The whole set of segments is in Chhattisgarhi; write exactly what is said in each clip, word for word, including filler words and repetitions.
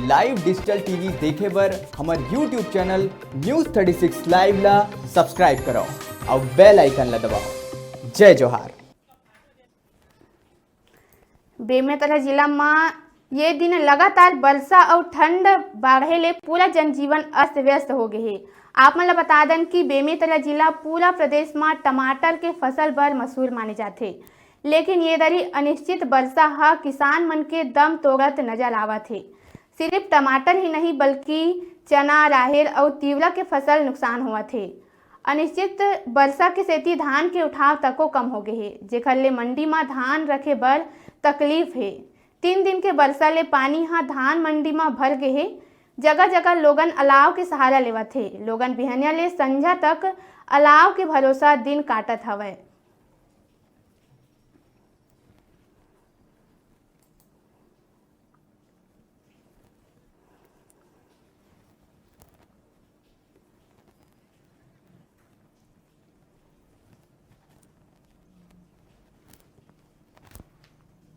Live digital T V देखे बर हमर YouTube channel News thirty six Live ला subscribe करो और bell icon ला दबाओ। जय जोहार। बेमेतरा जिला म ये दिन लगातार बरसा अउ ठंड बाढ़े ले पूरा जनजीवन अस्त व्यस्त हो गे हे। आप मन ल बता दन कि बेमेतरा जिला पूरा प्रदेश म टमाटर के फसल बर मशहूर माने जाथे, लेकिन ये दरी अनिश्चित बरसा ह किसान मन के दम तोड़त नजर आवत हे। सिर्फ टमाटर ही नहीं, बल्कि चना, राहेर अउ तिवरा के फसल नुकसान होवत हे। अनिश्चित बरसा के सेती धान के उठाव तको कम हो गे हे, जेखर ले मंडी म धान रखे बर तकलीफ हे। तीन दिन के बरसा ले पानी ह धान मंडी म भर गे हे। जगह-जगह लोगन अलाव के सहारा लेवत हे। लोगन बिहनिया ले संझा तक अलाव के भरोसा दिन काटत हवय।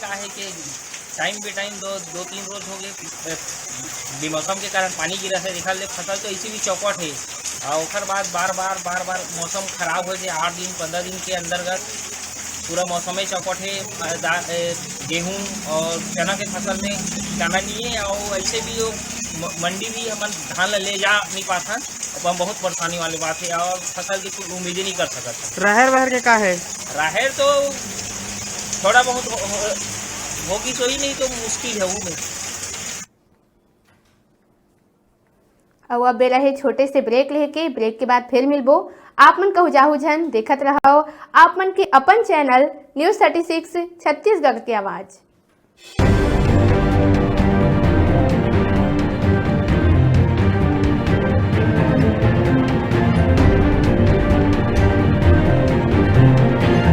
का हे कि time बे time दो, दो तीन रोज हो गए, अ, बेमौसम के कारण पानी गिरा है, देखा ले फसल तो ऐसे भी चौपट है। और ओकर बाद बार बार बार बार मौसम खराब हो जाए, आठ दिन पंद्रह दिन के अंतर्गत पूरा मौसम ही चौपट है। अ, दा-, अ, गेहूं और चना के फसल में दाना नहीं है, और ऐसे भी वो म-, मंडी भी हमन धान ला ले जा नहीं पाथन। अपन बहुत परेशानी वाली बात है और फसल की कुछ उम्मीद ही नहीं कर सकत है। राहेर वाहेर के का है? राहेर तो थोड़ा बहुत हो, हो, होगी सही, नहीं तो मुश्किल है वो में। अउ अब बेरा हे छोटे से break लेके, break के बाद फिर मिलबो। आप मन कहू जाहू झन, देखत रहव आप मन के अपन channel News thirty six Chhattisgarh के आवाज।